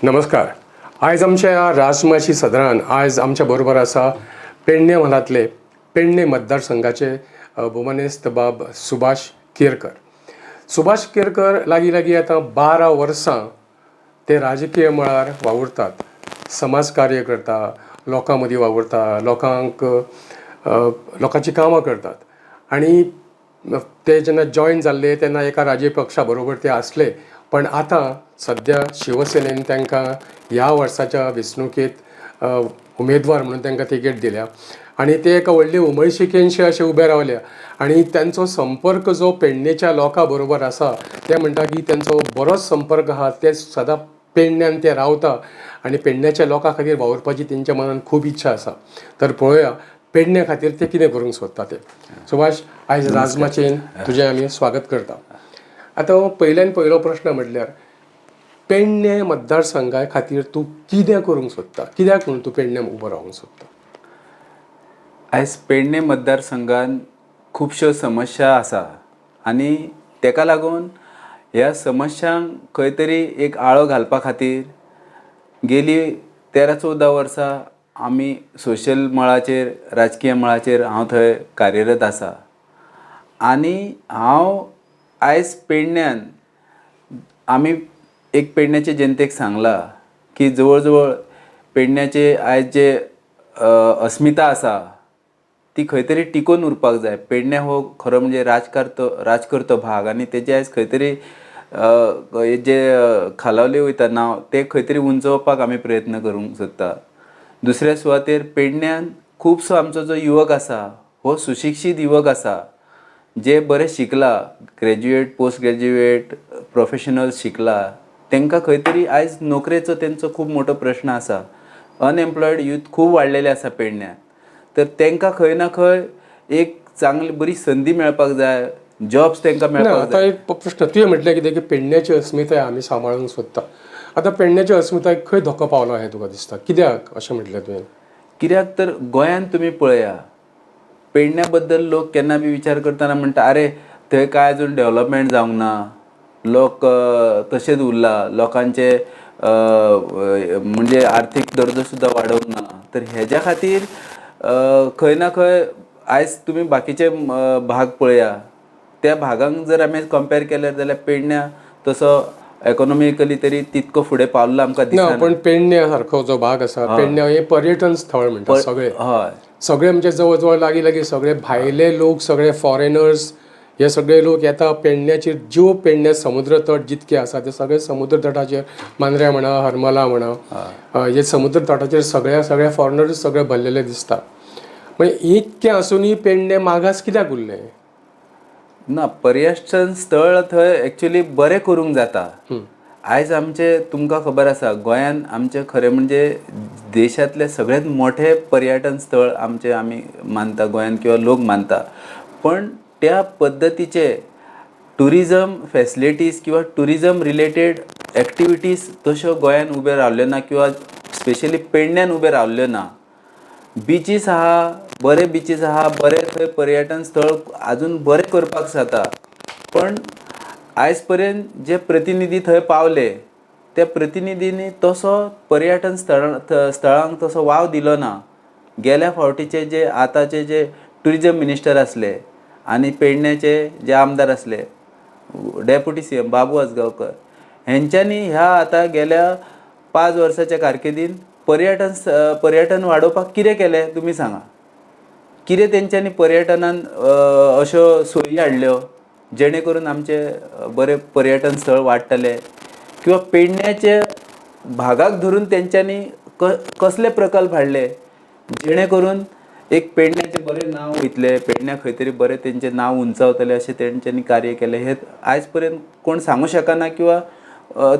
नमस्कार. आयज आमच्या ह्या राजमाची सदरान आयज आमच्या बरोबर आसा पेडणे म्हालांतले पेडणे मतदारसंघाचे भोवमानेस्त बाब सुभाष केरकर. सुभाष केरकर लागीं लागीं आतां 12 वर्सां ते राजकीय मळार वावुरतात, समाज कार्य करता, लोकां मदीं वावुरता, लोकांक लोकांचीं कामां करतात. आनी ते जेन्ना जॉयन जाल्ले तेन्ना एका राजकीय पक्षा बरोबर ते आसले, पण आतां सद्या शिवसेनेन तांकां ह्या वर्साच्या वेंचणुकेंत उमेदवार म्हणून तांकां तिकेट दिल्या आनी ते एका व्हडले उमळशिकेनशे अशे उबे रावल्या. आनी तांचो संपर्क जो पेडणेच्या लोकां बरोबर आसा, ते म्हणटा की तांचो बरोच संपर्क आहा. ते सदां पेडण्यान ते रावता आनी पेडण्याच्या लोकां खातीर वावुरपाची तेंच्या मनान खूब इच्छा आसा. तर पळोवया पेडण्या खातीर ते कितें करूंक सोदता ते. सुभाष, आयज राजमाचयेन तुजें आमी स्वागत करता. आतां पयल्यान पयलो प्रश्न म्हटल्यार, पेडणे मतदारसंघा खातीर तूं कितें करूंक सोदता? कित्याक म्हणून तूं पेडण्यां उबो रावंक सोदता? आयज पेडणे मतदारसंघान खुबश्यो समस्या आसा आनी तेका लागून ह्या समस्यांक खंय तरी एक आळो घालपा खातीर गेली 13-14 वर्सां आमी सोशल मळाचेर, राजकीय मळाचेर हांव थंय कार्यरत आसा. आनी हांव आयज पेडण्यान आमी एक पेडण्याचे जनतेक सांगलां की जवळ जवळ पेडण्याचे आयज जे अस्मिता आसा ती खंय तरी टिकोवन उरपाक जाय. पेडण्या हो खरो म्हणजे राजकर्तो भाग आनी तेजे आयज खंय तरी जे खालावले वयता नांव तें खंय तरी उंचोवपाक आमी प्रयत्न करूंक सोदता. दुसऱ्या सुवातेर पेडण्यान खुबसो आमचो जो युवक आसा हो सुशिक्षीत युवक आसा, जे बरे शिकला, ग्रॅज्युएट, पोस्ट ग्रॅज्युएट, प्रोफेशनल शिकला, तांकां खंय तरी आयज नोकरेचो तेंचो खूब मोठो प्रश्न आसा. अनएम्प्लॉयड यूथ खूब वाडलेले आसा पेडण्यान, तर तांकां खंय ना खंय एक चांगली बरी संदी मेळपाक जाय, जॉब्स तांकां ना मेळपाक आतां जाय. एक प्रश्न, तुवें म्हटलें कितें की पेडण्याची अस्मिताय आमी सांबाळूंक सोदता. आतां पेडण्याची अस्मिताय खंय धोको पावलो हें तुका दिसता? कित्याक अशें म्हटलें तुवें? कित्याक तर गोंयांत तुमी पळया, पेडण्या बद्दल लोक केन्ना बी विचार करतना म्हणटा, आरे थंय काय अजून डेवलपमेंट जावंक ना, लोक तशेंच उरला, लोकांचे म्हणजे आर्थीक दर्जो सुद्दां वाडोवंक ना. तर हेज्या खातीर खंय ना खंय आयज तुमी बाकीचे भाग पळया, त्या भागांक जर आमी कंपेर केल्यार जाल्यार पेडण्या तसो एकोनॉमिकली तरी तितको फुडें पावल्लो आमकां ना दिसना. पण पेडण्या सारको जो भाग आसा, पेडण्या हें पर्यटन स्थळ म्हणटा सगळे. सगळे म्हणजे जवळ जवळ लागीं लागीं सगळे भायले लोक, सगळे फॉरेनर्स, हे सगळे लोक येता पेडण्याचेर. ज्यो पेडण्या समुद्र तट जितके आसा ते सगळे समुद्र तटाचेर, मांद्र्या म्हणा, हरमला म्हणा, हे समुद्र तटाचेर सगळ्या सगळे फॉरेनर्स सगळे भरलेले दिसता. म्हणजे इतकें आसुनूय पेडणे मागास कित्याक उरलें? ना, पर्यटन स्थळ थंय एक्चुली बरें करूंक जाता. आयज आमचे तुमकां खबर आसा, गोंयान आमचें खरें म्हणजे देशांतलें सगळ्यांत मोठें पर्यटन स्थळ आमचें आमी मानता गोंयान किंवा लोक मानता, पण त्या पद्दतीचे ट्युरिजम फेसिलिटीज किंवा ट्युरिजम रिलेटेड एक्टिविटीज तश्यो गोंयान उबे रावल्यो ना किंवा स्पेशली पेडण्यान उबे रावल्यो ना. बिचीस आहा, बरे बिचीस आहा, बरे थंय पर्यटन स्थळ आजून बरें करपाक जाता, पण आयज पर्यंत जे प्रतिनिधी थंय पावले त्या प्रतिनिधींनी तसो पर्यटन स्थळांक तसो वाव दिलो ना. गेल्या फावटीचे जे आतांचे जे ट्युरिजम मिनिस्टर आसले आनी पेडण्याचे जे आमदार आसले डेप्युटी सीएम बाबू आजगांवकर, हेंच्यांनी ह्या आतां गेल्या 5 वर्साच्या कारकिर्दीन पर्यटन वाडोवपाक कितें केलें तुमी सांगा? कितें तेंच्यांनी पर्यटनान अश्यो सोयी हाडल्यो जेणे करून आमचे बरें पर्यटन स्थळ वाडटलें किंवा पेडण्याचे भागाक धरून तेंच्यांनी कसले प्रकल्प हाडले जेणे करून एक पेडण्याचें बरें नांव वयतलें, पेडण्या खंय तरी बरें तेंचें नांव उंचावतलें अशें तेंच्यांनी कार्य केलें, हें आयज पर्यंत कोण सांगूं शकना किंवा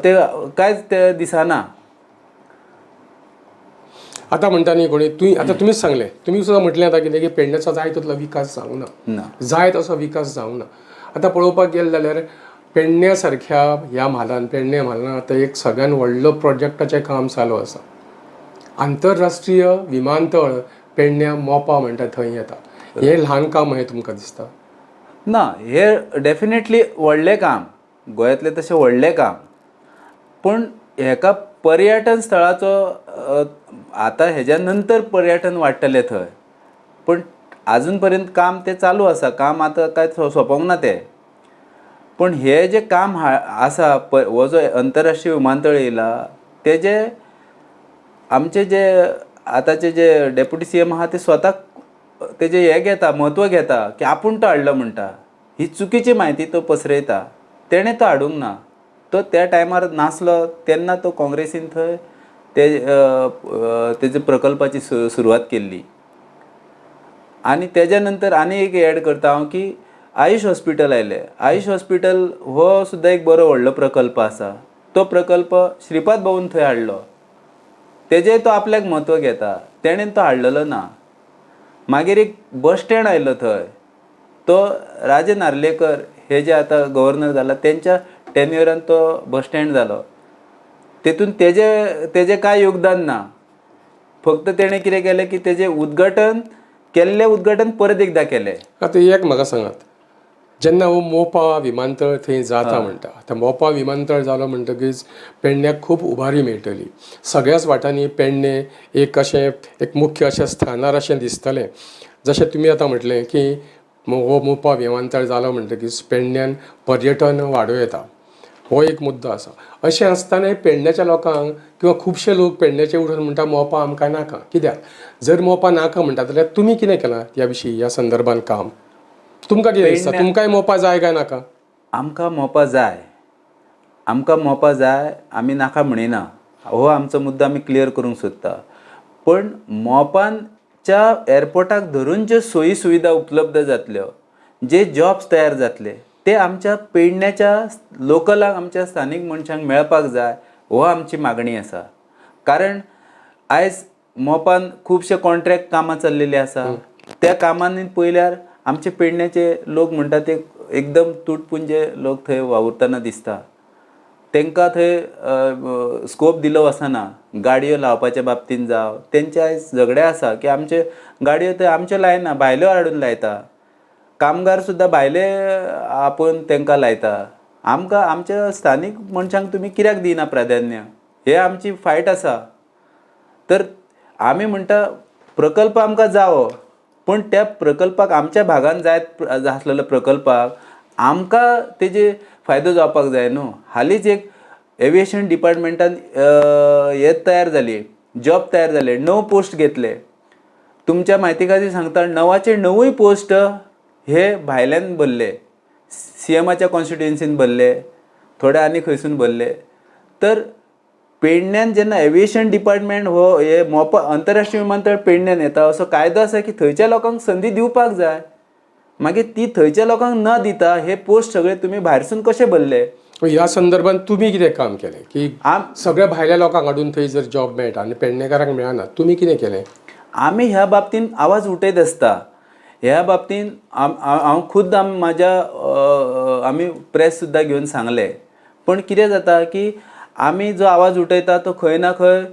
ते कांयच ते दिसना. आतां म्हणटा न्ही कोणी, तुवें आतां तुमीच सांगलें, तुमी सुद्दां म्हटलें आतां कितें की पेडण्याचो जाय तितलो विकास जावंक ना, ना, जाय तसो विकास जावंक ना. आतां पळोवपाक गेलें जाल्यार पेडण्या सारख्या ह्या म्हालान, पेडणे म्हालान आतां एक सगळ्यान व्हडलो प्रोजेक्टाचें काम चालू आसा. आंतरराष्ट्रीय विमानतळ पेडण्या मोपा म्हणटा थंय येता. हें ल्हान काम हें तुमकां दिसता? ना, हे डेफिनेटली व्हडलें काम, गोंयांतलें तशें व्हडलें काम, पूण हेका पर्यटन स्थळाचो आतां हेज्या नंतर पर्यटन वाडटलें थंय, पूण आजून पर्यंत काम तें चालू आसा. काम आतां कांय सोंपोंक ना तें. पूण हें जें काम आसा, हो जो अंतरराष्ट्रीय विमानतळ येयला तेजे आमचे जे आतांचे जे डेप्युटी सीएम आहा ते स्वताक तेजें हें घेता, म्हत्व घेता की आपूण तो हाडलो म्हणटा. ही चुकीची म्हायती तो पसरयता. तेणें तो हाडूंक ना, तो त्या टायमार नासलो तेन्ना तो काँग्रेसीन थंय ते तेजे प्रकल्पाची सुरवात केल्ली. आनी तेज्या नंतर आनी एक एड करता हांव की आयुश हॉस्पिटल आयलें. आयुश हॉस्पिटल हो सुद्दां एक बरो व्हडलो प्रकल्प आसा. तो प्रकल्प श्रीपाद भाऊन थंय हाडलो, तेजें तो आपल्याक म्हत्व घेता, तेणेन तो हाडलेलो ना. मागीर एक बस स्टँड आयलो थंय, तो राजे नार्लेकर हे जे आतां गव्हर्नर जाला तेंच्या टेन्युअरान तो बस स्टँड जालो. तेतून तेजे तेजें कांय योगदान ना, फक्त तेणें कितें केलें की तेजें उद्घाटन केल्लें, उद्घाटन परत एकदां केलें. आतां एक म्हाका सांगात, जेन्ना हो मोपा विमानतळ थंय जाता म्हणटा, आतां मोपा विमानतळ जालो म्हणटकीच पेडण्याक खूब उबारी मेळटली. सगळ्याच वाटांनी पेडणें एक अशें एक मुख्य अशें स्थानार अशें दिसतलें. जशें तुमी आतां म्हटलें की हो मोपा विमानतळ जालो म्हणटकीच पेडण्यान पर्यटन वाडोवं येता, हो एक मुद्दो आसा. अशें आसतनाय पेडण्याच्या लोकांक किंवा खुबशे लोक पेडण्याचे उठून म्हणटा मोपा आमकां नाका. कित्याक जर मोपा नाका म्हणटा जाल्यार तुमी कितें केलां ह्या विशीं, ह्या संदर्भान काम तुमकां कितें दिसता? तुमकांय मोपा जाय काय नाका? आमकां मोपा जाय, आमकां मोपा जाय, आमी नाका म्हणिना. हो आमचो मुद्दो आमी क्लियर करूंक सोदता. पण मोपानच्या एअरपोर्टाक धरून ज्यो सोयी सुविधा उपलब्ध जातल्यो, जे जॉब्स तयार जातले ते आमच्या पेडण्याच्या लोकलाक, आमच्या स्थानीक मनशांक मेळपाक जाय, हो आमची मागणी आसा. कारण आयज मोपान खुबशे कॉन्ट्रॅक्ट कामां चल्लेलीं आसा. त्या कामांनी पळयल्यार आमचे पेडण्याचे लोक म्हणटा ते एकदम तुटपुंजे लोक थंय वावुरतना दिसता. तांकां थंय स्कोप दिलो वचना. गाडयो लावपाच्या बाबतीन जावं, तेंचे आयज झगडे आसा की आमचे गाडयो थंय आमच्यो लायना, भायल्यो हाडून लायता. कामगार सुद्दां भायले आपोवन तांकां लायता. आमकां आमच्या स्थानीक मनशांक तुमी कित्याक दिना प्राधान्य, हे आमची फायट आसा. तर आमी म्हणटा प्रकल्प आमकां जावो, पूण त्या प्रकल्पाक आमच्या भागान जायत आसलेलो प्रकल्पाक आमकां तेजे फायदो जावपाक जाय न्हू. हालींच एक एविएशन डिपार्टमेंटान हे तयार जाली, जॉब तयार जाले, 9 पोस्ट घेतले. तुमच्या म्हायती खातीर सांगता, 9चे 9 पोस्ट हे भायल्यान भरले, सीएमाच्या कॉन्स्टिट्युएन्सीन भरले, थोडे आनी खंयसून भरले. तर पेडण्यान जेन्ना एविएशन डिपार्टमेंट हो हे मोपा अंतरराष्ट्रीय विमानतळ पेडण्यान येता, असो कायदो आसा की थंयच्या लोकांक संदी दिवपाक जाय. मागीर ती थंयच्या लोकांक न दिता हे पोस्ट सगळे तुमी भायरसून कशे भरले? ह्या संदर्भात तुमी कितें काम केलें की सगळ्या भायल्या लोकांक हाडून थंय जर जॉब मेळटा आनी पेडणेकारांक मेळना, तुमी कितें केलें? आमी ह्या बाबतीन आवाज उठयत आसता. ह्या बाबतीन हांव खुद्द म्हाज्या आमी प्रेस सुद्दां घेवन सांगलें. पूण कितें जाता की आमी जो आवाज उठयता तो खंय ना खंय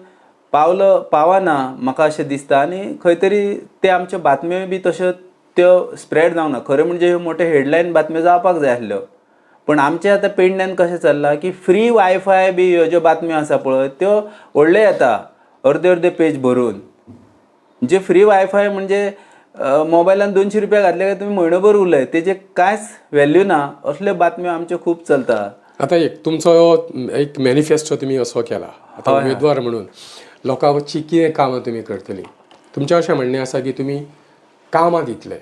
पावलो पावना म्हाका अशें दिसता. आनी खंय तरी ते आमच्यो बातम्यो बी तश्यो त्यो स्प्रेड जावना. खरें म्हणजे ह्यो मोठ्यो हेडलायन बातम्यो जावपाक जाय आसल्यो, पूण आमचें आतां पेडण्यान कशें चल्लां की फ्री वायफाय बी ह्यो ज्यो बातम्यो आसा पळय त्यो व्हडल्यो येता, अर्दे अर्दे पेज भरून. जे फ्री वायफाय म्हणजे मोबायलान 200 रुपया घातले काय तुमी म्हयनोभर उलय, तेजे कांयच व्हॅल्यू ना. असल्यो बातम्यो आमच्यो खूब चलता. आतां एक तुमचो एक मॅनिफेस्टो तुमी असो केला आतां उमेदवार म्हणून लोकांची कितें कामां तुमी करतली? तुमचें अशें म्हणणें आसा की तुमी कामां दितले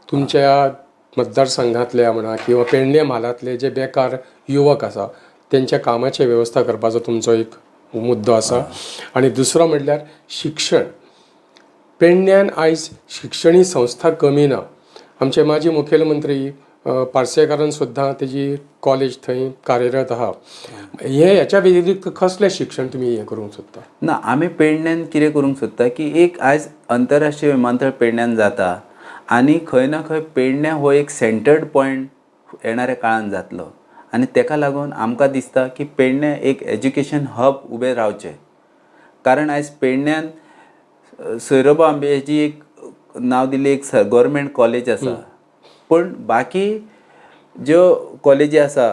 तुमच्या मतदारसंघांतल्या म्हणा किंवा पेडणे म्हालांतले जे बेकार युवक आसा तेंच्या कामाची वेवस्था करपाचो तुमचो एक मुद्दो आसा. आनी दुसरो म्हणल्यार शिक्षण. पेडण्यान आयज शिक्षणीक संस्था कमी ना. आमचे माजी मुखेलमंत्री पार्सेकारान सुद्दां तेजी कॉलेज थंय कार्यरत आहा. हे हेच्या व्यतिरिक्त कसलें शिक्षण तुमी हें करूंक सोदता? ना, आमी पेडण्यान कितें करूंक सोदता की एक आयज अंतरराष्ट्रीय विमानतळ पेडण्यान जाता आनी खंय ना खंय पेडण्यां हो एक सेंटर्ड पॉयंट येणाऱ्या काळान जातलो. आनी तेका लागून आमकां दिसता की पेडण्यां एक एज्युकेशन हब उबें रावचें. कारण आयज पेडण्यान सोयरोबा आंबेची एक नांव दिल्ली एक गव्हर्मेंट कॉलेज आसा, पूण बाकी ज्यो कॉलेजी आसा,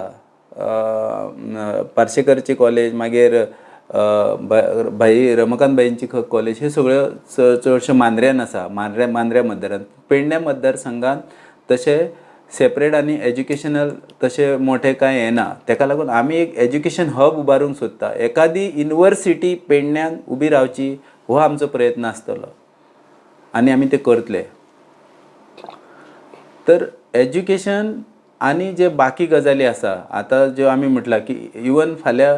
पार्सेकरची कॉलेज, मागीर भाई रमाकांत भाईंची कॉलेज हे सगळ्यो चडश्यो मांद्र्यान आसा, मांद्र्या मतदारान. पेडण्या मतदारसंघात तशें सेपरेट आनी एज्युकेशनल तशें मोठें कांय हें ना. तेका लागून आमी एक एज्युकेशन हब उबारूंक सोदता. एकादी युनिवर्सिटी पेडण्यान उबी रावची हो आमचो प्रयत्न आसतलो आनी आमी ते करतले. तर एज्युकेशन आनी जे बाकी गजाली आसा, आतां ज्यो आमी म्हटलां की इवन फाल्यां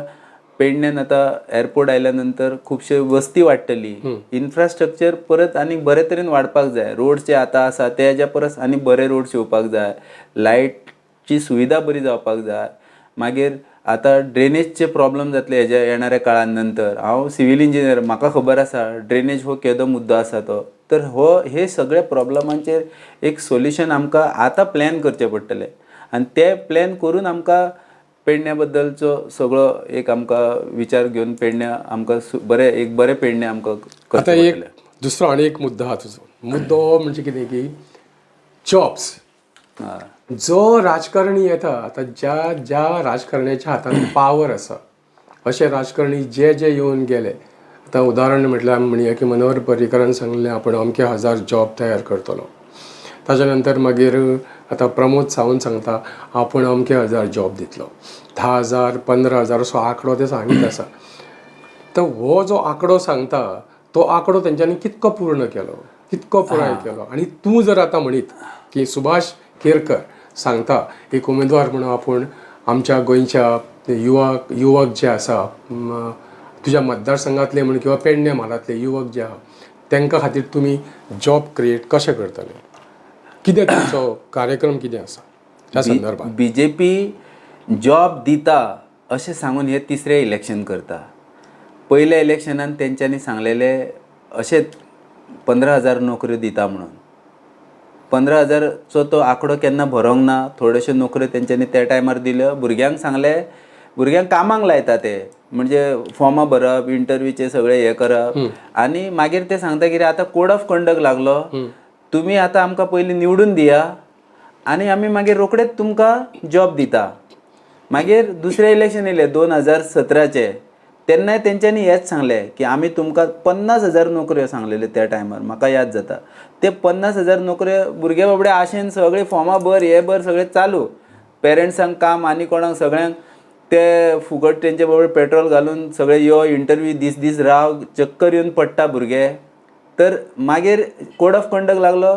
पेडण्यान आतां एअरपोर्ट आयल्या नंतर खुबशे वस्ती वाडटली, इन्फ्रास्ट्रक्चर परत आनी बरे तरेन वाडपाक जाय. रोड्स जे आतां आसा तेज्या परस आनी बरे रोड्स येवपाक जाय, लायटची सुविधा बरी जावपाक जाय. मागीर आतां ड्रेनेजचे प्रॉब्लम जातले हेज्या येणाऱ्या काळान नंतर. हांव सिवील इंजिनियर, म्हाका खबर आसा ड्रेनेज हो केदो मुद्दो आसा तो. तर हो हे सगळे प्रॉब्लमांचेर एक सोल्युशन आमकां आतां प्लॅन करचें पडटलें आनी ते प्लॅन करून आमकां पेडण्या बद्दलचो सगळो एक आमकां विचार घेवन पेडण्या आमकां बरें एक बरें पेडणें आमकां आतां करचें एक पडटलें. दुसरो आनी एक मुद्दो आहा तुजो. मुद्दो म्हणजे कितें की जॉब्स. जो राजकारणी येता आतां, ज्या ज्या राजकारण्याच्या हातान पावर आसा अशे राजकारणी जे जे येवन गेले. आतां उदाहरण म्हटल्यार आमी म्हणया की मनोहर पर्रीकरान सांगलें आपूण अमके हजार जॉब तयार करतलो. ताच्या नंतर मागीर आतां प्रमोद सावंत सांगता आपूण अमके हजार जॉब दितलो, 10,000 15,000 असो आंकडो ते सांगीत आसा. तर हो जो आंकडो सांगता तो आंकडो तेंच्यांनी कितको पूर्ण केलो, कितको पुराय केलो? आनी तूं जर आतां म्हणीत की सुभाष केरकर सांगता एक उमेदवार म्हणून आपूण आमच्या गोंयच्या युवक जे आसा, तुज्या मतदारसंघातले म्हण किंवा पेडणे म्हालांतले युवक जे आहा तेंकां खातीर तुमी जॉब क्रिएट कशें करतले? कितें तुमचो कार्यक्रम कितें आसा ह्या संदर्भात? बी जे पी जॉब दिता अशें सांगून हे तिसरें इलेक्शन करता. पयल्या इलेक्शनान तेंच्यांनी सांगलेलें अशेंच 15,000 नोकऱ्यो दिता म्हणून. 15,000चो तो आंकडो केन्ना भरोंक ना. थोड्योश्यो नोकऱ्यो तेंच्यांनी त्या टायमार दिल्यो, भुरग्यांक सांगलें, भुरग्यांक कामाक लायता ते, म्हणजे फॉर्मां भरप, इंटरव्यूचे सगळे हे करप, आनी मागीर ते सांगता कितें आतां कोड ऑफ कंडक्ट लागलो, तुमी आतां आमकां पयलीं निवडून दिया आनी आमी मागीर रोखडेच तुमकां जॉब दिता. मागीर दुसरें इलेक्शन येयलें 2017चें, तेन्नाय तेंच्यांनी हेंच सांगलें की आमी तुमकां 50,000 नोकऱ्यो सांगलेल्यो त्या टायमार, म्हाका याद जाता. ते 50,000 नोकऱ्यो भुरगे बाबडे आशेन सगळे फॉर्मां भर, हे भर, सगळें चालू, पेरंट्सांक काम आनी कोणाक सगळ्यांक ते फुकट तेंचे बरोबर पेट्रोल घालून सगळे यो इंटरव्यू, दीस दीस राव, चक्कर येवन पडटा भुरगे. तर मागीर कोड ऑफ कंडक्ट लागलो,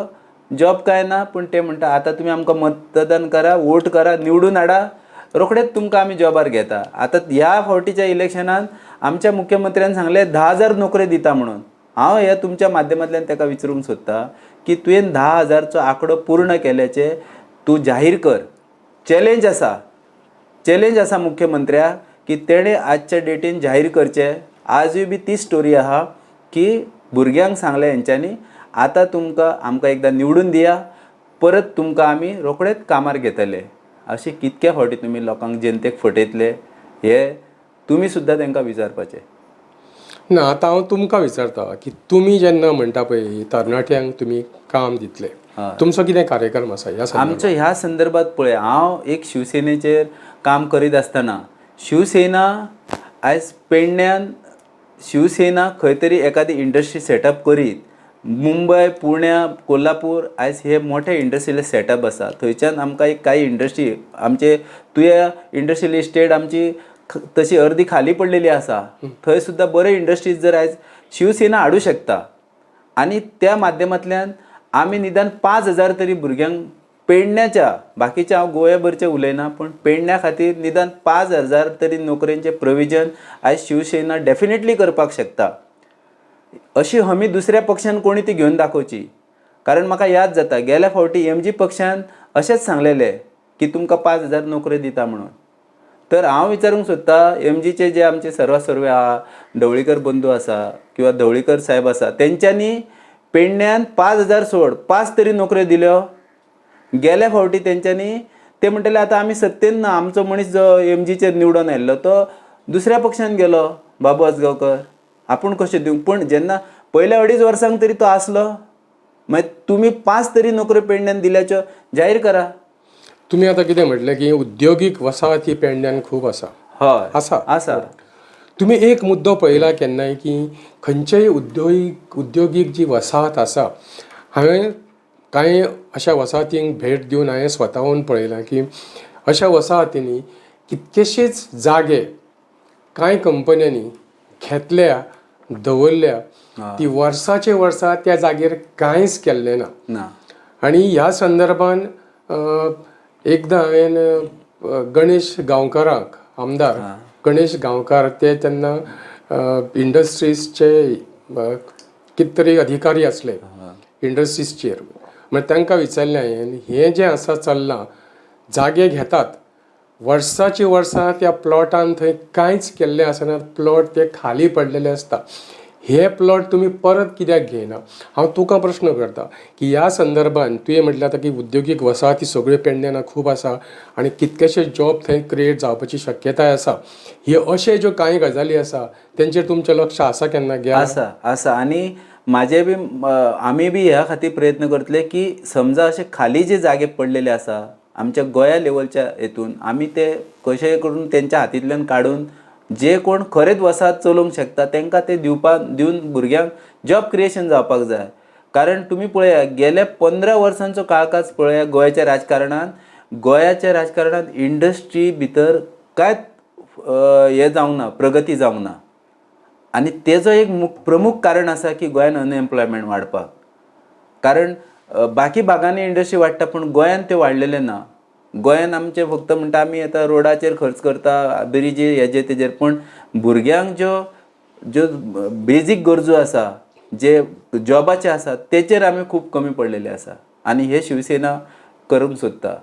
जॉब काय ना, पूण ते म्हणटा आतां तुमी आमकां मतदान करा, वोट करा, निवडून हाडा, रोखडेच तुमकां आमी जॉबार घेता. आतां ह्या फावटीच्या इलेक्शनान आमच्या मुख्यमंत्र्यान सांगलें 10,000 नोकऱ्यो दिता म्हणून. हांव ह्या तुमच्या माध्यमांतल्यान ताका विचारूंक सोदता की तुवें 10,000चो आंकडो पूर्ण केल्याचें तूं जाहीर कर. चॅलेंज आसा, चॅलेंज आसा मुख्यमंत्र्याक की तेणें आजच्या डेटीन जाहीर करचें. आजूय बी ती स्टोरी आहा की भुरग्यांक सांगलें हेंच्यांनी आतां तुमकां आमकां एकदां निवडून दिया, परत तुमकां आमी रोखडेच कामार घेतले. अशें कितक्या फावटी तुमी लोकांक जनतेक फटयतले हे तुमी सुद्दां तांकां विचारपाचें ना. आतां हांव तुमकां विचारता की तुमी जेन्ना म्हणटा पळय तरणाट्यांक तुमी काम दितले, तुमचो कितें कार्यक्रम आसा ह्या संदर्भात? आमचो ह्या संदर्भात पळय, हांव एक शिवसेनेचेर काम करीत आसतना शिवसेना आयज पेडण्यान शिवसेना खंय तरी एखादी इंडस्ट्री सेटअप करीत, मुंबय, पुण्या, कोल्हापूर आयज हे मोठे इंडस्ट्रियल सेटअप आसा, थंयच्यान आमकां एक कांय इंडस्ट्री आमचे तुया इंडस्ट्रियल इस्टेट आमची तशी अर्दी खाली पडलेली आसा, थंय सुद्दां बरे इंडस्ट्रीज जर आयज शिवसेना हाडूं शकता आनी त्या माध्यमांतल्यान आमी निदान 5,000 तरी भुरग्यांक पेडण्याच्या, बाकीच्या हांव गोंयाभरचें उलयना, पूण पेडण्या खातीर निदान 5,000 तरी नोकरेंचें प्रोविजन आयज शिवसेना डेफिनेटली करपाक शकता. अशी हमी दुसऱ्या पक्षान कोणी ती घेवन दाखोवची. कारण म्हाका याद जाता गेल्या फावटी एम जी पक्षान अशेंच सांगलेलें की तुमकां 5,000 नोकऱ्यो दिता म्हणून. तर हांव विचारूंक सोदता एम जीचे जे आमचे सर्वासर्वे आहा, ढवळीकर बंधू आसा किंवा ढवळीकर साहेब आसा, तेंच्यांनी पेडण्यान 5,000 सोड 5 तरी नोकऱ्यो दिल्यो. गेल्या फावटी तेंच्यांनी ते म्हणटले आतां आमी सत्तेन ना, आमचो मनीस जो एम जीचेर निवडून आयिल्लो तो दुसऱ्या पक्षान गेलो, बाबू आजगांवकर, आपूण कशें दिवंक? पूण जेन्ना पयल्या 2.5 वर्सांक तरी तो आसलो, मागीर तुमी 5 तरी नोकऱ्यो पेडण्यान दिल्याच्यो जाहीर करा. तुमी आतां कितें म्हटलें की उद्योगीक वसाहत ही पेडण्यान खूब आसा. हय आसा. आसा. तुमी एक मुद्दो पळयला केन्नाय की खंयचेय उद्योगीक जी वसाहत आसा, हांवें कांय अशा वसाहतींक भेट दिवन हांवें स्वताहून पळयलां की अशा वसाहतींनी कितकेशेच जागे कांय कंपन्यांनी घेतल्या, दवरल्या, ती वर्साचे वर्सा त्या जागेर कांयच केल्लें ना. ना. आनी ह्या संदर्भान एकदां हांवें गणेश गांवकाराक, आमदार गणेश गांवकार, ते तेन्ना इंडस्ट्रीजचे कित तरी अधिकारी आसले इंडस्ट्रीजचेर, मागीर तांकां विचारलें हांवें, हें जें आसा चल्लां, जागे घेतात, वर्साची वर्सां त्या प्लॉटान थंय कांयच केल्लें आसना, प्लॉट ते खाली पडलेले आसता, हे प्लॉट तुमी परत कित्याक घेयना? हांव तुका प्रश्न करता की ह्या संदर्भान तुवें म्हटलें आतां की उद्योगीक वसाहती सगळ्यो पेडण्यां खूब आसा आनी कितकेशे जॉब थंय क्रिएट जावपाची शक्यताय आसा, हे अशे ज्यो कांय गजाली आसा तेंचेर तुमचें लक्ष आसा केन्ना गेलां? आसा, आसा. आनी म्हाजे बी आमी बी ह्या खातीर प्रयत्न करतले की समजा अशे खाली जे जागे पडलेले आसा आमच्या गोंया लेवलच्या हेतून, आमी ते कशेंय करून तेंच्या हातींतल्यान काडून जे कोण खरेंच वसाहत चलोवंक शकता तेंकां ते दिवन भुरग्यांक जॉब क्रिएशन जावपाक जाय. कारण तुमी पळया, गेल्या 15 वर्सांचो काळकाज पळया गोंयच्या राजकारणान, गोंयाच्या राजकारणान इंडस्ट्री भितर कांयच हें जावंक ना, प्रगती जावंक ना. आनी तेजो एक प्रमुख कारण आसा की गोंयान अनएम्प्लॉयमेंट वाडपाक. कारण बाकी भागांनी इंडस्ट्री वाडटा पूण गोंयान त्यो वाडलेलें ना. गोंयान आमचें फक्त म्हणटा आमी आतां रोडाचेर खर्च करता, ब्रिजी हेजे तेजेर, पूण भुरग्यांक ज्यो ज्यो बेजीक गरजो आसा, जे जॉबाचे आसा, तेचेर आमी खूब कमी पडलेले आसा. आनी हे शिवसेना करूंक सोदता.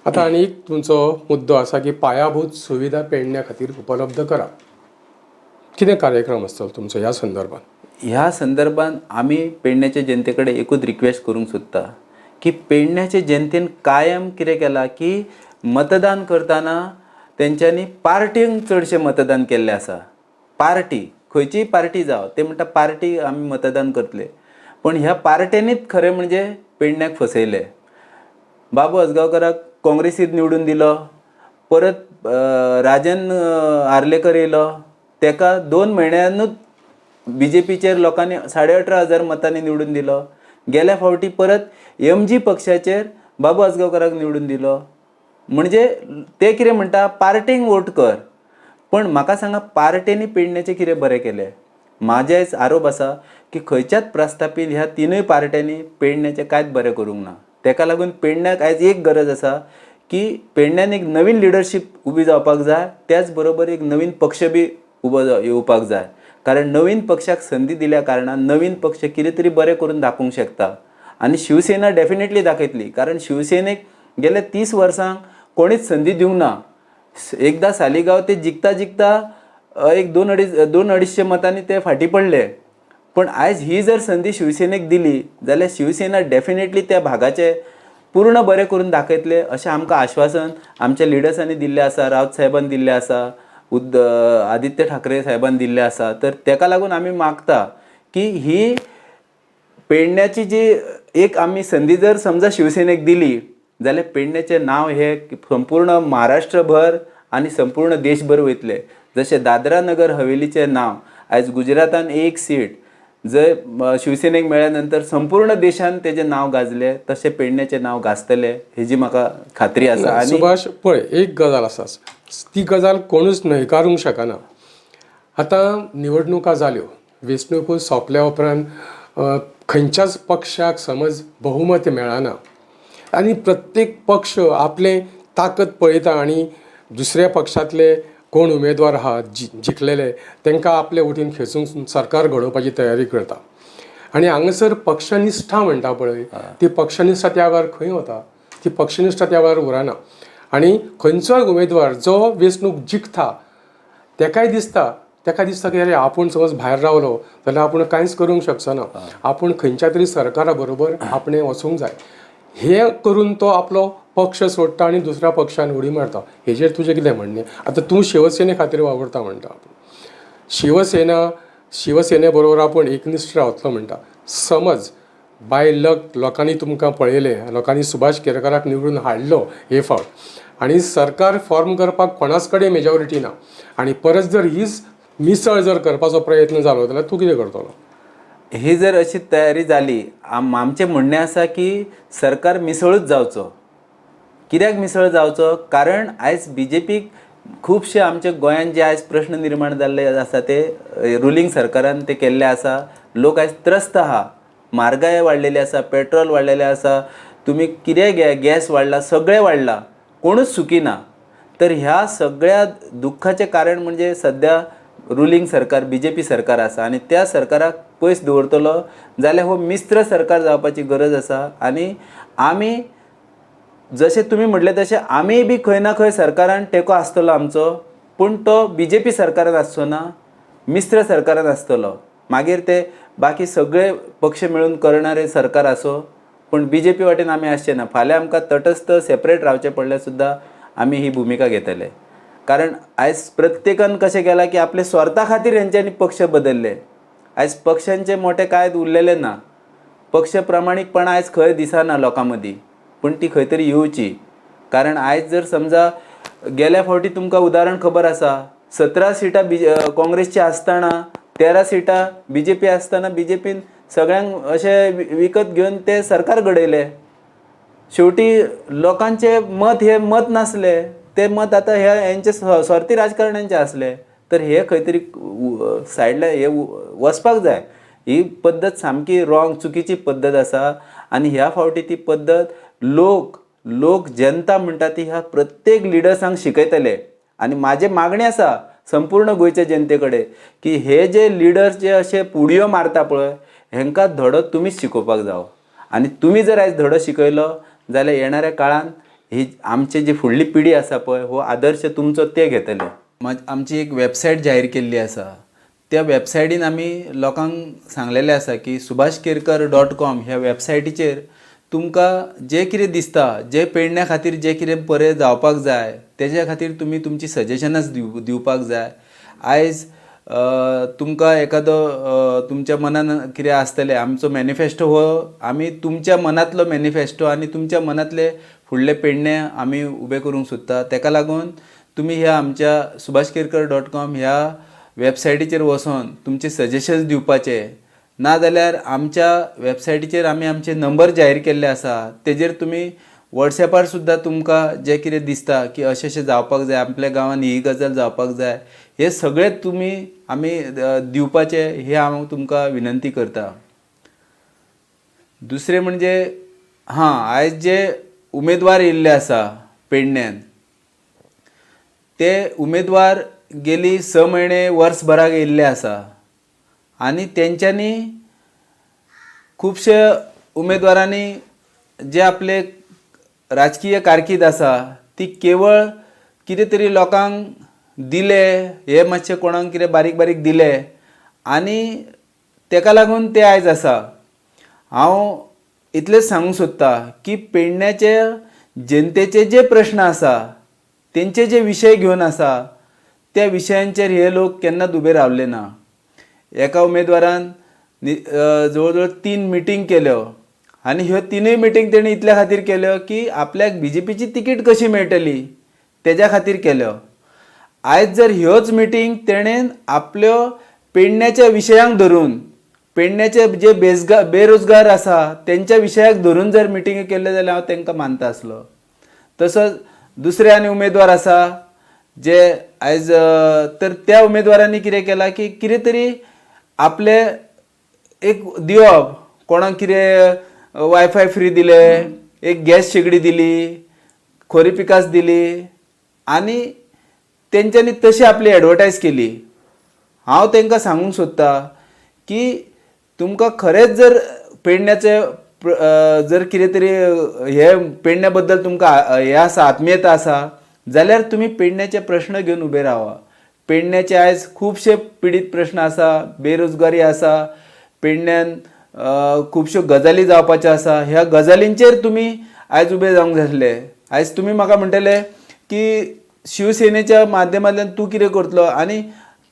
आतां आनी एक तुमचो मुद्दो आसा की पायाभूत सुविधा पेडण्या खातीर उपलब्ध करा, कितें कार्यक्रम आसतलो तुमचो ह्या संदर्भान? ह्या संदर्भान आमी पेडण्याच्या जनते कडेन एकूच रिक्वेस्ट करूंक सोदता की पेडण्याचे जनतेन कायम कितें केलां की मतदान करतना तेंच्यांनी पार्टींक चडशें मतदान केल्लें आसा. पार्टी, खंयचीय पार्टी जावं, ते म्हणटा पार्टी आमी मतदान करतले, पूण ह्या पार्ट्यांनीच खरें म्हणजे पेडण्याक फसयलें. बाबू आजगांवकाराक काँग्रेसीत निवडून दिलो, परत राजन आर्लेकर येयलो, तेका 2 म्हयन्यानूच बी जे पीचेर लोकांनी 18,500 मतांनी निवडून दिलो. गेल्या फावटी परत एम जी पक्षाचेर बाबू आजगांवकाराक निवडून दिलो. म्हणजे ते कितें म्हणटा, पार्टींक वोट कर. पूण म्हाका सांगा, पार्टेंनी पेडण्याचें कितें बरें केलें? म्हाजे आयज आरोप आसा की खंयच्याच प्रस्थापीत ह्या तिनूय पार्ट्यांनी पेडण्याचें कांयच बरें करूंक ना. तेका लागून पेडण्याक आयज एक गरज आसा की पेडण्यान एक नवीन लिडरशीप उबी जावपाक जाय, त्याच बरोबर एक नवीन पक्ष बी उबो येवपाक जाय. कारण नवीन पक्षाक संदी दिल्या कारणान नवीन पक्ष कितें तरी बरें करून दाखोवंक शकता. आनी शिवसेना डेफिनेटली दाखयतली, कारण शिवसेनेक गेल्या 30 वर्सांक कोणीच संदी दिवंक ना. एकदां सालिगांव ते जिखता जिखता एक दोन अडीचशे मतांनी ते फाटीं पडले. पूण आयज ही जर संदी शिवसेनेक दिली जाल्यार शिवसेना डेफिनेटली त्या भागाचे पूर्ण बरें करून दाखयतले अशें आमकां आश्वासन आमच्या लिडर्सांनी दिल्लें आसा, रावत साहेबान दिल्लें आसा, आदित्य ठाकरे साहेबान दिल्लें आसा. तर तेका लागून आमी मागता की ही पेडण्याची जी एक आमी संदी जर समजा शिवसेनेक दिली जाल्यार पेडण्याचें नांव हे संपूर्ण महाराष्ट्रभर आनी संपूर्ण देशभर वयतलें. जशें दादरा नगर हवेलीचें नांव आयज गुजरातान एक सीट जंय शिवसेनेक मेळ्ळ्या नंतर संपूर्ण देशान तेजें नांव गाजलें, तशें पेडण्याचें नांव गाजतलें हेजी म्हाका खात्री आसा. आनी सुभाष, पळय एक गजाल आसा, ती गजाल कोणूच न्हयकारूंक शकना. आतां निवडणुका जाल्यो, वेंचणुको सोंपल्या उपरांत खंयच्याच पक्षाक समज बहुमत मेळना आनी प्रत्येक पक्ष आपलें ताकद पळयता आनी दुसऱ्या पक्षांतले कोण उमेदवार आहा जिखलेले तांकां आपले वटेन खेचून सरकार घडोवपाची तयारी करता. आनी हांगासर पक्षनिश्ठा म्हणटा पळय, ती पक्षनिश्ठा त्या वेळार खंय वता, ती पक्षनिश्ठा त्या वेळार उरना. आनी खंयचोय उमेदवार जो वेंचणूक जिखता तेकाय दिसता, तेका दिसता की अरे आपूण समज भायर रावलो जाल्यार आपूण कांयच करूंक शकचो ना, आपूण खंयच्या तरी सरकारा बरोबर आपणें वचूंक जाय. हें करून तो आपलो पक्ष सोडटा आनी दुसऱ्या पक्षान उडी मारता. हेजेर तुजें कितें म्हणणें? आतां तूं शिवसेने खातीर वावुरता म्हणटा, शिवसेने बरोबर आपूण एकनिश्ठ रावतलो म्हणटा. समज बाय लक लोकांनी तुमकां पळयलें, लोकांनी सुभाष केरकराक निवडून हाडलो हे फावट आनी सरकार फॉर्म करपाक कोणाच कडेन मेजॉरिटी ना आनी परत जर हीच मिसळ जर करपाचो प्रयत्न जालो जाल्यार तूं कितें करतलो? ही जर अशी तयारी जाली, आमचें म्हणणें आसा की सरकार मिसळूच जावचो. कित्याक मिसळ जावचो? कारण आयज बी जे पीक खुबशे आमच्या गोंयांत जे आयज प्रश्न निर्माण जाल्ले आसा ते रुलींग सरकारान ते केल्ले आसा. लोक आयज त्रस्त आहा, म्हारगाय वाडलेली आसा, पेट्रोल वाडलेलें आसा, तुमी कितेंय घे, गॅस वाडला, सगळें वाडलां, कोणूच सुखी ना. तर ह्या सगळ्या दुख्खाचें कारण म्हणजे सद्या रुलींग सरकार बी जे पी सरकार आसा आनी त्या सरकाराक पयस दवरतलो जाल्यार हो मिश्र सरकार जावपाची गरज आसा. आनी आमी जशें तुमी म्हटलें तशें आमीय बी खंय ना खंय सरकारान तेंको आसतलो आमचो, पूण तो बी जे पी सरकारान आसचो ना, मिश्र सरकारान आसतलो. मागीर ते बाकी सगळे पक्ष मेळून करणारे सरकार आसूं, पूण बी जे पी वाटेन आमी आसचे ना. फाल्यां आमकां तटस्थ सेपरेट रावचें पडल्यार सुद्दां आमी ही भुमिका घेतले. कारण आयज प्रत्येकान कशें केलां की आपले स्वार्था खातीर हेंच्यांनी पक्ष बदलले. आयज पक्षांचे मोठे कांय उरलेलें ना, पक्ष प्रामाणीकपणां आयज खंय दिसना लोकां मदीं, पूण ती खंय तरी येवची. कारण आयज जर समजा गेल्या फावटी तुमकां उदाहरण खबर आसा, 17 सिटां बी काँग्रेसची आसतना 13 सिटां बी जे पी आसतना बी जे पीन सगळ्यांक अशें विकत घेवन ते सरकार घडयलें. शेवटी लोकांचें मत हें मत नासलें, तें मत आतां हे हेंचे स्वार्थी राजकारण्यांचें आसलें. तर हे खंय तरी सायडला हे वचपाक जाय. ही पद्दत सामकी रॉंग, चुकीची पद्दत आसा. आनी ह्या फावटी ती पद्दत लोक जनता म्हणटा ती ह्या प्रत्येक लिडर्सांक शिकयतले. आनी म्हाजें मागणें आसा संपूर्ण गोंयच्या जनते कडेन की हे जे लिडर्स जे अशे उडयो मारता पळय, हेंकां धडो तुमीच शिकोवपाक जावो. आनी तुमी जर आयज धडो शिकयलो जाल्यार येणाऱ्या काळान ही आमची जी फुडली पिढी आसा पळय, हो आदर्श तुमचो ते घेतले. आमची एक वेबसायट जाहीर केल्ली आसा, त्या वेबसायटीन आमी लोकांक सांगलेलें आसा की सुभाष केरकर डॉट कॉम ह्या वेबसायटीचेर तुमकां जें कितें दिसता, जें पेडण्या खातीर जें कितें बरें जावपाक जाय तेज्या खातीर तुमी तुमची सजेशनां दिवपाक जाय. आयज तुमकां एखादो तुमच्या मनान कितें आसतलें, आमचो मॅनिफेस्टो हो आमी तुमच्या मनांतलो मॅनिफेस्टो आनी तुमच्या मनांतले फुडले पेडणे आमी उबे करूंक सोदता. तेका लागून तुमी ह्या आमच्या सुभाष केरकर डॉट कॉम ह्या वेबसायटीचेर वचोन तुमचे सजेशन्स दिवपाचे, ना जाल्यार आमच्या वेबसायटीचेर आमी आमचे नंबर जाहीर केल्ले आसा, तेजेर तुमी वॉट्सॅपार सुद्दां तुमकां जें कितें दिसता की अशें अशें जावपाक जाय, आपल्या गांवांत ही गजाल जावपाक जाय, हे सगळें तुमी आमी दिवपाचें हें हांव तुमकां विनंती करता. दुसरें म्हणजे हां, आयज जे उमेदवार येयल्ले आसा पेडण्यान, ते उमेदवार गेली 6 म्हयने वर्सभराक येयल्ले आसा आनी तेंच्यांनी खुबशे उमेदवारांनी जे आपले राजकीय कारकीर्द आसा ती केवळ कितें तरी लोकांक दिले, हे मातशे कोणाक कितें बारीक बारीक दिले आनी तेका लागून ते आयज आसा. हांव इतलेंच सांगूंक सोदता की पेडण्याचे जनतेचे जे प्रश्न आसा, तेंचे जे विशय घेवन आसा, त्या विशयांचेर हे लोक केन्नाच उबे रावले ना. एका उमेदवारान जवळ जवळ 3 मिटींग केल्यो आनी ह्यो 3 मिटींग तेणी इतल्या खातीर केल्यो की आपल्याक बी जे पीची तिकीट कशी मेळटली तेज्या खातीर केल्यो. आयज जर ह्योच मिटींग तेणेन आपल्यो पेडण्याच्या विशयांक धरून, पेडण्याचे जे बेरोजगार आसा तेंच्या विशयाक धरून जर मिटींग केल्यो जाल्यार हांव तेंकां मानता आसलो. तसोच दुसरे आनी उमेदवार आसा जे आयज, तर त्या उमेदवारांनी कितें केलां की कितें तरी आपले एक दिवप, कोणाक कितें वायफाय फ्री दिले, एक गॅस शेगडी दिली, खोरी पिकास दिली आनी तेंच्यांनी तशी आपली एडवर्टायज केली. हांव तेंकां सांगूंक सोदता की तुमकां खरेंच जर पेडण्याचे जर कितें तरी हे पेडण्या बद्दल तुमकां हें आसा, आत्मीयता आसा, जाल्यार तुमी पेडण्याचे प्रश्न घेवन उबे रावा. पेडण्याचे आयज खुबशे पिडीत प्रश्न आसा, बेरोजगारी आसा, पेडण्यान खुबश्यो गजाली जावपाच्यो आसा, ह्या गजालींचेर तुमी आयज उबे जावंक जाय आसले. आयज तुमी म्हाका म्हणटले की शिवसेनेच्या माध्यमांतल्यान तूं कितें करतलो, आनी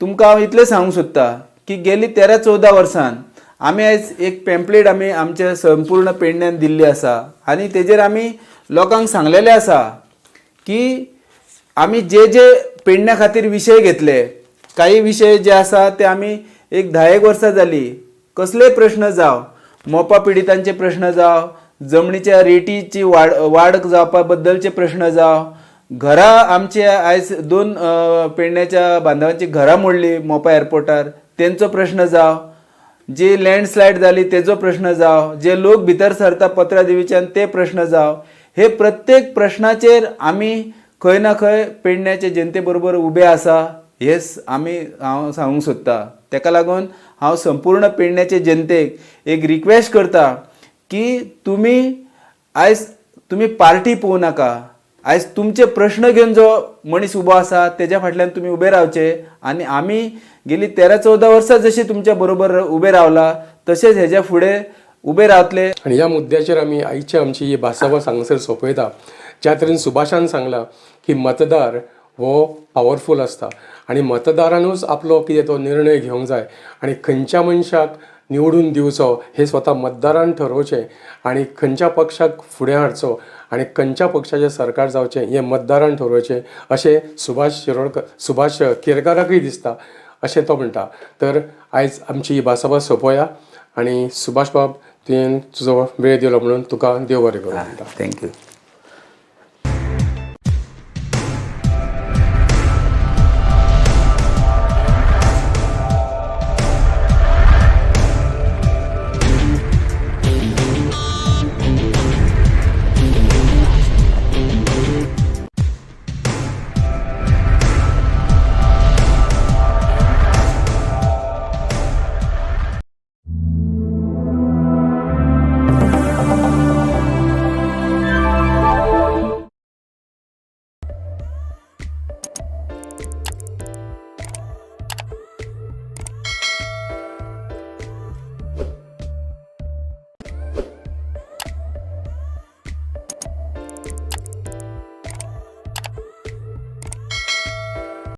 तुमकां हांव इतलें सांगूंक सोदता की गेली 13-14 वर्सान आमी आयज एक पेम्पलेट आमी आमच्या संपूर्ण पेडण्यान दिल्ली आसा आनी तेजेर आमी लोकांक सांगलेलें आसा की आमी जे जे पेडण्या खातीर विशय घेतले, काही विशय जे आसा ते आमी एक 10 एक वर्सां जाली, कसलेय प्रश्न जावं, मोपा पिडितांचे प्रश्न जावं, जमनीच्या रेटीची वाड वाड जावपा बद्दलचे प्रश्न जावं, घरां आमचे आयज 2 पेडण्याच्या बांधवांची घरां मोडली मोपा एअरपोर्टार तेंचो प्रश्न जावं, जी लँडस्लायड जाली तेजो प्रश्न जावं, जे लोक भितर सरता पत्रा देवीच्यान ते प्रश्न जावं, हे प्रत्येक प्रश्नाचेर आमी खंय ना खंय पेडण्याचे जनते बरोबर उबे आसा हेच आमी हांव सांगूंक सोदता. तेका लागून हांव संपूर्ण पेडण्याचे जनतेक एक रिक्वेस्ट करता की तुमी आयज तुमी पार्टी पळोवं नाका, आयज तुमचे प्रश्न घेवन जो मनीस उबो आसा तेज्या फाटल्यान तुमी उबे रावचे आनी आमी गेली 13-14 वर्सां जशी तुमच्या बरोबर उबे रावला तशेंच हेज्या फुडें उबे रावतले. आनी ह्या मुद्द्याचेर आमी आयची आमची ही भासाभास हांगासर सोंपयता. ज्या तरेन सुभाषान सांगलां की मतदार हो पावरफूल आसता आनी मतदारानूच आपलो कितें तो निर्णय घेवंक जाय आनी खंयच्या मनशाक निवडून दिवचो हें स्वता मतदारान ठरोवचें आनी खंयच्या पक्षाक फुडें हाडचो आनी खंयच्या पक्षाचें सरकार जावचें हें मतदारान ठरोवचें अशें सुभाष शिरोडकर, सुभाष केरकाराकूय दिसता अशें तो म्हणटा. तर आयज आमची ही भासाभास सोंपोया आनी सुभाष बाब, तुवें तुजो वेळ दिलो म्हणून तुका देव बरें करूं म्हणटा. Thank you.